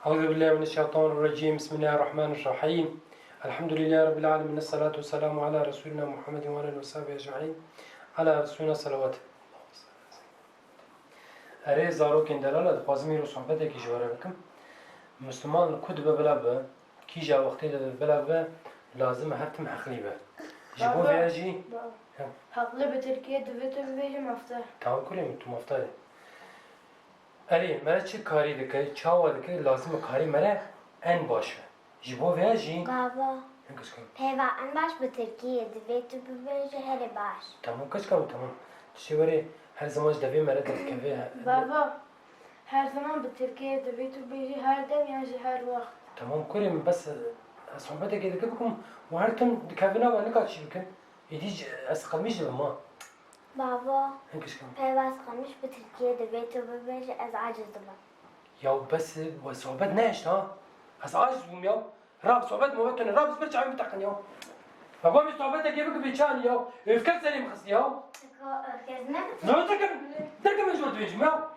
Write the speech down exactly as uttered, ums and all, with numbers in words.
أعوذ بالله من الشيطان الرجيم. بسم الله الرحمن الرحيم. الحمد لله رب العالمين. الصلاة والسلام على رسولنا محمد وعلى آله وصحبه أجمعين. على رسولنا صلوات. Erê zarokên delal, ez dixwazim îro sohbetekî ji we re bikim. Misliman li ku dibe bila be, kîja wextê de bila be, lazim e her tim heqlî be. Ji bo Baba. Vêya jî Baba. He. Heqlî bi tirkiyê divê tu bibêjî mafta. Tamam kurê min, tu mafta ye. Erê, mere çi karî dike, çawa dike, lazim e karî mere en baş be. Ji bo vêya jî Baba, Hin kişka. Peyva en baş bi tirkiyê divê tu bibêjî herê baş. Tamam kişka min, tamam. Tu şê werê her ziman ji devê mere derdikeve. Baba, her ziman bi tirkiyê divê tu bêjî her dem yan jî her wext. Tamam kurê min, bes, e, ez sohbetekê dike bikim û her tim dikevin ava nika çî bikim. Êdî jî ez qilmîş dibim ha. Baba, Hin kişka min. Peyva ez qilmîş bi tirkiyê divê tu bibêjî ez aciz dibim. Ya bes, we sohbet nehişt ha. Ez aciz bûm ya. Rab sohbet muhbet tune. Rab ez bir çavê min teqin ya. Baba min sohbetekê bike bê çanî ya. Öfke serê min xist ya. Öfke, öfke ne? No, derke min, derke min ji we dibêjim ya.